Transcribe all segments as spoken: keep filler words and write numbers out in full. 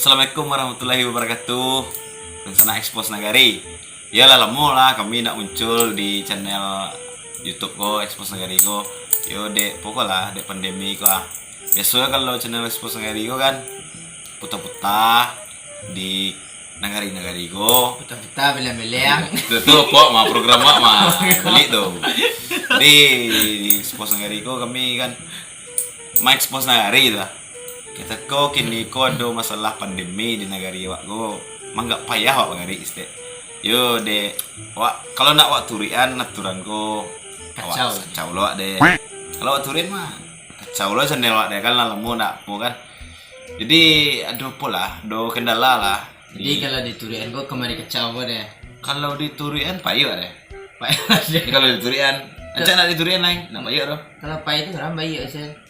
Assalamualaikum warahmatullahi wabarakatuh. Dunsanak Expose Nagari. Yo lah, lamo lah kami ndak muncul di channel YouTube ko, Expose Nagari ko. Yo dek, pokok lah dek pandemi ko ah. Biaso kalau channel Expose Nagari ko kan puta-puta di nagari-nagari ko. Puta-puta, beleang-beleang. Betul, pok mah program wak mah. Balik tu. Di, di Expose Nagari ko kami kan ma-expose nagari tu lah. Kito ko kini ko ado masalah pandemi di nagari awak ko, manggak payah awak bagari stek. Yo dek, awak kalau nak awak turuikan aturan ko, awak kacau lo awak dek. Kalau awak turuikan mah kacau lo channel awak dek kan, lah lamo ndak apo kan. Jadi ado apo lah, ado kendala lah. Jadi kalau dituruikan ko kamari kacau ko deh. Kalau dituruikan payuak deh. Payuak deh. Jadi kalau dituruikan, ancak nak dituruikan lai, nak payuak tu. Kalau pai tu urang payuak se.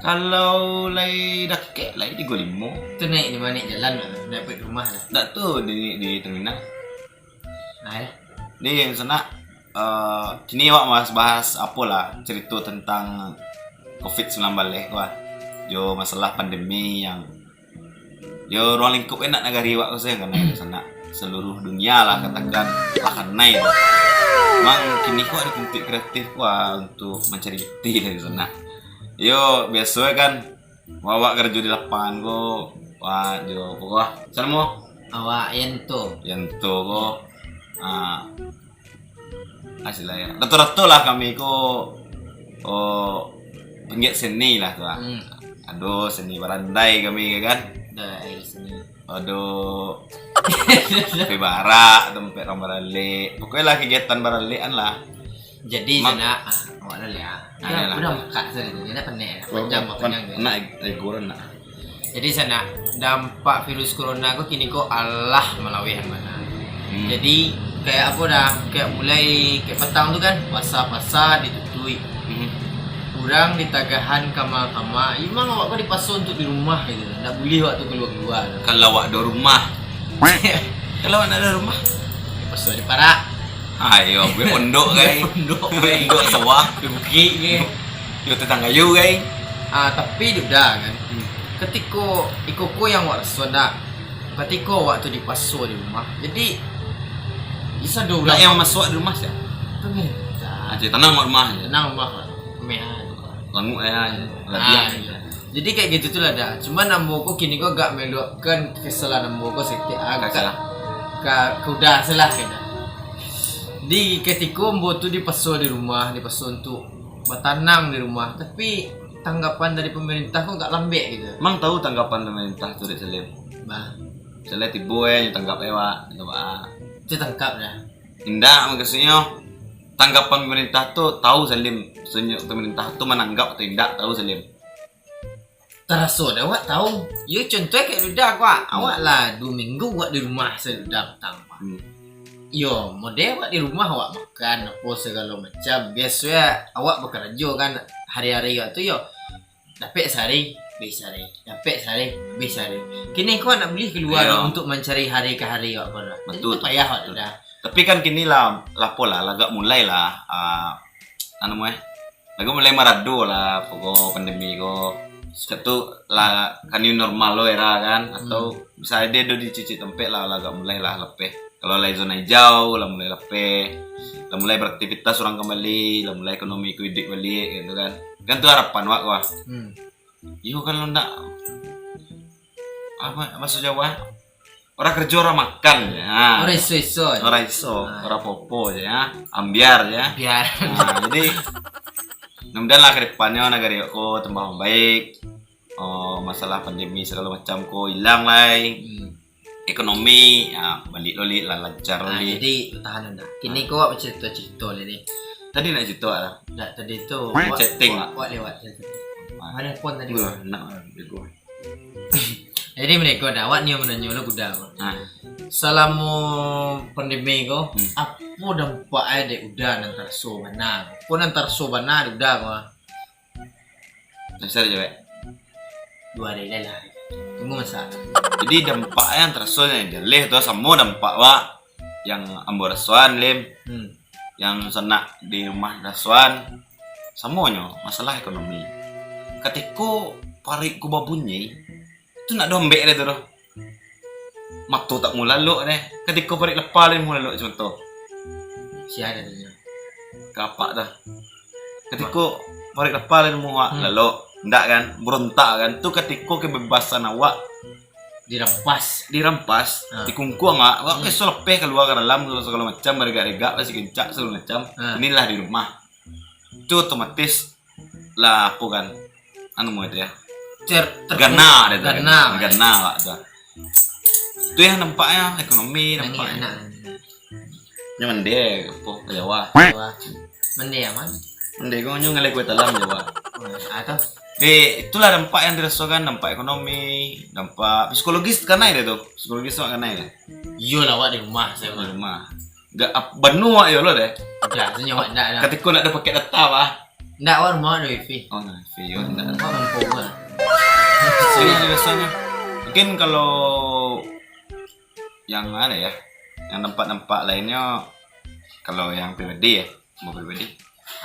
Kalau lai dakek, lai tigo limo. Tu naik di mano jalan tu? Naik pai rumah lah. Dak tu di, di terminal. Nah, ya. Ni sanak, eh, kini awak bahas-bahas apo lah, cerito tentang covid sembilan belas ko lah. Jo masalah pandemi yang, yo ruang lingkup enak nagari awak ko sajo kan, sanak. Seluruh dunia lah katakan, lah kanai tu. Mang kini ko ado tuntuik kreatif ko lah untuak mancari pitih dari sanak. Yo biaso kan, awak karajo di lapangan ko, wah jo apo ko lah. Sia namo? Awak Yanto. Yanto ko. Ah, Asilai. Rato-rato lah kami ko, oh, panggiat seni lah tu lah. Hmm. Ado seni barandai kami kan. Ado air seni. Ado pai barak, tampek urang baralek. Pokoknyo lah kegiatan baralekan lah. Jadi, Mak. Sanak, ah, awak lah lihat. Ah, udah, iyalah. Udah mekak sajo tu. Dia dah penek. Oh, panjang, pen-, panjang dia. Nak ego, nak. Jadi sanak, dampak virus corona ko kini ko alah malaweh bana. Hmm. Jadi kayak apo dah, kayak mulai kayak patang tu kan, pasar-pasar ditutuik. Hmm. Urang ditagahan kama-kama. Imang awak ko dipaso untuak di rumah gitu. Ndak buliah awak tu kalua-kalua. Kalau awak ado rumah. Kalau awak ndak ado rumah, dipaso di parak. Ayo, buek pondok kai. Pondok kai. Pondok sawah. Di bukik kai. Yo tetangga yo kai. Ah, tapi dudah kan. Hmm. Katiko iko ko yang awak raso ndak. Katiko awak tu dipaso di rumah. Jadi bisa do urang yang masuak di rumah sia? Pemerintah. Ah, jadi tanang awak rumah je. Tanang rumah lah. Meh. Languk ya. Ah, labiah. Iya. Jadi kayak gitu tu lah dah. Cuman ambo ko kini ko agak meluapkan kesalahan ambo ko seketek agak. Kesalahan. Ka, ka udah salah kena. Di katiko ambo tu dipaso di rumah, dipaso untuk batanang di rumah, tapi tanggapan dari pemerintah ko agak lambek gitu. Mang tahu tanggapan pemerintah tu, Dek Salim? Bah. Misalnya tibo eh, tanggap eh, Wak, gitu, Wak. Itu tangkap dah. Indak, maksudnyo tanggapan pemerintah tu tahu Salim, maksudnyo pemerintah tu mananggap atau indak tahu Salim. Taraso dek awak tahu. Yo contoh kayak dudah awak. Hmm. Awak lah dua minggu awak di rumah sajo dudah patang, Pak. Hmm. Yo, model awak di rumah awak makan apo segalo macam. Biaso ya awak bakarajo kan hari-hari awak tu yo. Dapek sehari, habis sehari. Dapek sehari, habis sehari. Kini ko awak ndak buliah kalua. Iyo. Untuk mancari hari ka hari awak ko dah. Jadi betul, tu payah awak tu betul. Dah. Tapi kan kini lah, lah apo lah, lah agak mulai lah, ah, anu eh, Lagu mulai marado lah, pokok pandemi ko. Sacak tu lah, ka new normal lo era kan, atau hmm. Bisa ade do di cicik tampek lah, lah agak mulai lah lapeh. Kalau lai zona hijau, lah mulai lapeh. Lah mulai beraktivitas urang kambali, lah mulai ekonomi ko iduik baliak gitu kan. Kan tu harapan wak ko ah. Hmm. Iyo kalau ndak, apa, maksud Jawa? Orang kerja orang makan je. Ha. Orang iso-iso je. Orang iso, ha. Orang popo je ya. Ambiar je. Ambiar. Ha, jadi mudah-mudahan lah ke depannya nagari ko tambah membaik. Oh, masalah pandemi segala macam ko hilang lai. Hmm. Ekonomi, ya, balik lolik lah, lancar lolik. Jadi tahan dah. Kini ko awak bercerita-cerita lah ni. Tadi nak cerita lah. Tak, tadi tu awak chatting lah. Awak lewat chatting. Mana phone tadi? Wah, nak lah, bego. Jadi mereka dah, awak ni yang menanyo lah kuda ko. Ha. Selama pandemi ko, hmm. Apa dampak eh dek uda nan taraso bana? Ko nan taraso bana dek uda ko? Bisa dijawab. Dua hari lah lah. Tunggu masa. Jadi dampak yang taraso yang jaleh tu samo dampak wak yang ambo rasoan Lim. Hmm. Yang sanak di rumah rasoan, samonyo masalah ekonomi. Katiko parik ku babunyi, tu nak dombek deh tu doh. Mato tak mau lalok deh. Katiko parik lapah lai mau lalok macam tu. Sia ado tu. Kapak tu. Katiko parik lapah lai mau awak lalok, ndak kan? Berontak kan? Tu katiko kebebasan awak dirampas. Dirampas, ha, dikungkuang awak. Awak biaso lapeh kalua ka dalam, sagalo macam, baregak-regak, basiah kencak, sagalo macam. Ha. Inilah di rumah. Tu otomatis lah, apo kan, anu mo itu ya. Ter-, terpung-, gana deh tu, gana. Gana awak tu. Tu yang nampaknyo ekonomi, nampaknyo. Anak. Nyo mande apo ka Jawa. Jawa. Mande aman. Mande ko nyo ngalih kue talam Jawa. Oh, ah, tu. Eh, itulah dampak yang dirasokan, dampak ekonomi, dampak psikologis kanai deh tu. Psikologis tu kanai deh. Iyo lah, awak di rumah, saya di rumah. Gak ap-, banu awak yo lo deh. Udah, tu nyo awak ndak dah. Katiko ndak ado paket data, bah. Ndak, awak rumah ado wifi. Oh, ado wifi, yo, ndak. Awak mampu lah. Jadi, biasonyo, mungkin kalau yang ado ya, yang dampak-dampak lainnyo, kalau yang pribadi ya, mau pribadi.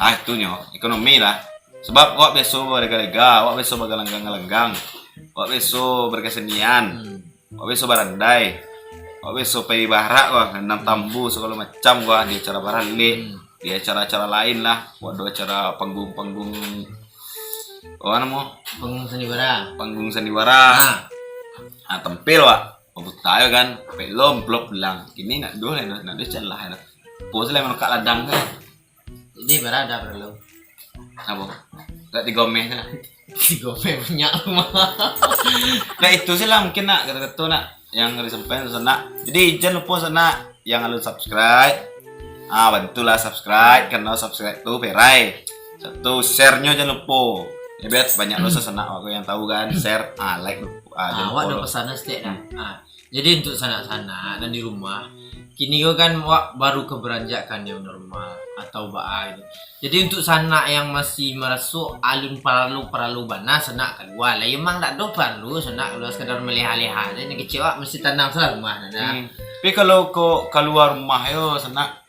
Ah, itunyo, ekonomi lah. Sebab awak biaso balega-lega, awak biaso bagalanggang-galanggang, awak biaso berkesenian. Hmm. Awak biaso barandai. Awak biaso pai barak ko, nandang tambu sagalo macam ko, di acara baralek, hmm, di acara-acara lain lah. Awak ado acara panggung-panggung, apo namo? Panggung sandiwara. Panggung sandiwara. Ha. Ha, tampil awak. Buta yo kan, pek lo amplop pulang. Kini ndak doh lai, ndak doh can lah. Apo se lai manukak ladang tu. Jadi, bara ado paralu. Apo? Dak digomeh tu lah. Digomeh banyak mah. Nah, itu se lah mungkin nak, kato-kato nak, yang disampaikan sanak. Jadi, jan lupo sanak, yang alun subscribe. Ah, bantulah subscribe, karena subscribe tu perai. Satu, share-nyo jan lupo. Ya, biar banyak lo sanak awak yang tahu kan, share, ah, like lupo. Ah, jan lupo. Awak ado pesan stek dah. Hmm. Ah, Jadi, untuk sanak-sanak nan di rumah, kini ko kan wak baru ka baranjak ka new normal atau baa gitu. Jadi, untuk sanak yang masih maraso alun paralu-paralu bana, sanak kalua lah. Emang dak doh paralu sanak kalua, sakadar maleha-leha se, nan kecek wak mesti tanang salah rumah, nah. Hmm. Tapi kalau ko kalua rumah yo, sanak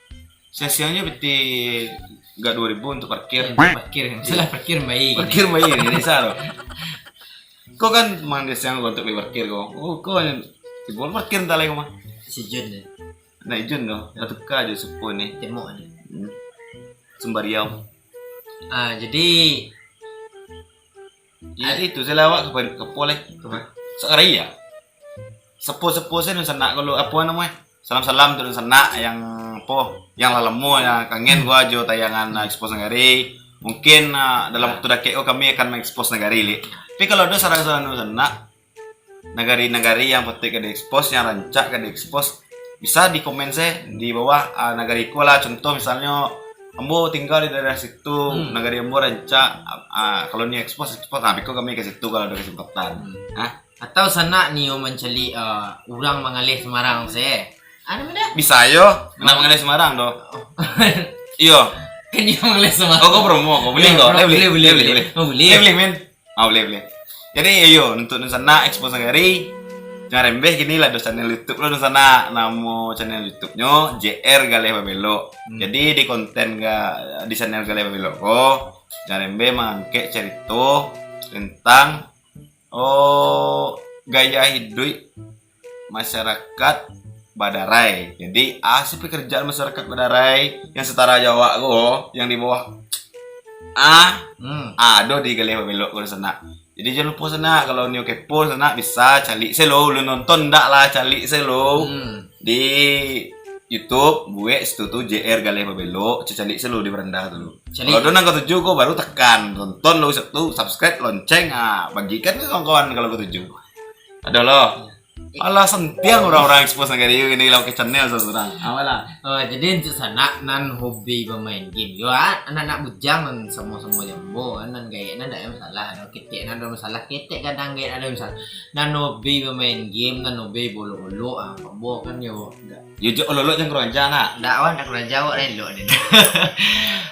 sia-sianyo piti gak duo ribu untuk parkir. Ya, untuk parkir, masalah parkir baik. Parkir baik, ni sa tu. Ko kan mandeh siang ko untuk bali parkir ko. Oh, ko yang tibo parkir entah lai ko mah. Si Jun tu. Nak Jun tu, dah tukar je supo ni. Temok ni. Hmm. Sembariau. Ah, jadi, ya, ah, itu se lah awak ka, ka apo lai. Ka ma? Sakarai ya. Sepo-sepo se nan sanak kalau apo namo eh. Salam-salam tu sanak yang apo, yang lah lamo yang kangen gua jo tayangan, ah, Expose Nagari. Mungkin, ah, dalam waktu dakek ko kami akan mengekspos nagari, Lik. Tapi kalau ado saran-saran tu sanak, nagari-nagari yang patuik ka diekspos, yang rancak ka diekspos, bisa dikomen se di bawah, ah, nagari ko lah. Contoh misalnyo, ambo tingga di daerah situ, hmm, nagari ambo rancak, ah, kalau ni ekspos, ekspos, nah, beko kami ka situ kalau ado kesempatan. Hmm. Hah? Atau sanak nio mancaliak, eh, urang mangaleh sumarang se. Anu bana? Bisa yo, nak mangaleh sumarang doh. Oh. Iyo. Kan nio mangaleh sumarang. Oh, ko promo, ko buliah ko? Buliah, buliah, buliah. Oh, buliah. Buliah, buliah, men. Ah, buliah, buliah. Jadi, iyo, untuk nan sanak Expose Nagari, jan rembeh, kini lah ado channel YouTube lo nan sanak. Namo channel YouTube-nyo J R Galeh Babelok. Hmm. Jadi, di konten ga-, di channel Galeh Babelok ko, jan rembeh mangangkek carito tentang oh, gaya hiduik masyarakat Badarai. Jadi, hasil pekerjaan masyarakat Badarai yang setara jo awak ko, yang di bawah, ah, hmm, ado di Galeh Babelok ko di sanak. Jadi, jan lupo sanak, kalau nio kepo sanak, bisa caliak se lo, ulun nonton ndak lah, caliak se lo. Hmm. Di YouTube, buek situ tu J R Galeh Babelok, caliak se lo di baranda tu. Caliak. Kalau ado nan katuju ko, baru tekan, tonton lo situ, subscribe, lonceng, ah, bagikan ke kawan-kawan kalau katuju. Ado lo. Alah, santiang urang-urang Expose Nagari kini lah ka channel surang-surang. Apo lah? Oh, jadi untuk sanak nan hobi bamain game. Yo, ah, anak-anak bujang nan samo-samo jo ambo, kan, nan gaek nan ndak ado masalah, ado ketek nan ado masalah, ketek kadang gaek ado masalah. Nan hobi bamain game, nan hobi baolok-olok, ah, ambo kan yo, ndak. Yo, jo olok-olok jan kurang aja, nak. Ndak, wan, ndak kurang aja, awak elok ni.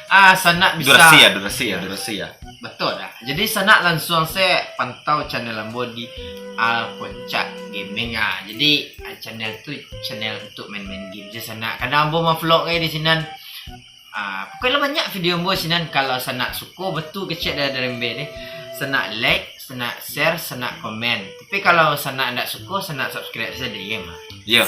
Ah, sanak bisa. Durasi ya, durasi ya, durasi ya. Betul dah. Jadi, sanak langsung se pantau channel ambo di Alkoncak Gaming. Ah, jadi, ah, channel tu channel untuk main-main game se sanak. Kadang ambo ma-vlog eh di sinan. Ah, pokoknya banyak video ambo sinan. Kalau sanak suko betul kecek dari, dari ambo ni, sanak like, Sanak share, sanak komen. Tapi kalau sanak ndak suko, sanak subscribe sajo, iyo mah. Iyo.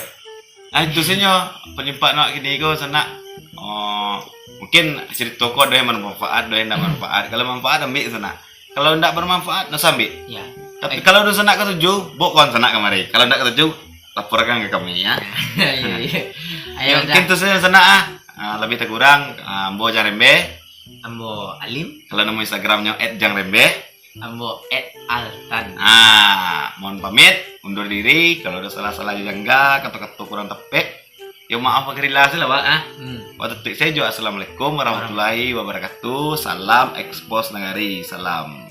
Ah, itu sajo penjumpa nak kini ko, sanak. Oh, mungkin cerita ko ado yang bermanfaat, ado yang ndak bermanfaat. Kalau manfaat, ambil sanak. Kalau ndak bermanfaat, ndak usah ambil. Ya. Tapi kalau ado sanak katuju, bawa kawan sanak kamari. Kalau ndak katuju, laporkan ka kami, ya. Iyo, iyo. Ya, mungkin itu sajo sanak, ah. Ah, lebih takurang, ah, ambo Jang Rembe. Ambo Alim. Kalau namo Instagramnyo at jang rembe. Ambo at Altan. Ah, mohon pamit, undur diri. Kalau ado salah-salah jangga, kato-kato kurang tepek, yo maaf bakeh rila sajo lah, Pak, ah. Hmm. Waktu tik sajo, assalamualaikum warahmatullahi wabarakatuh. Salam Expose Nagari. Salam.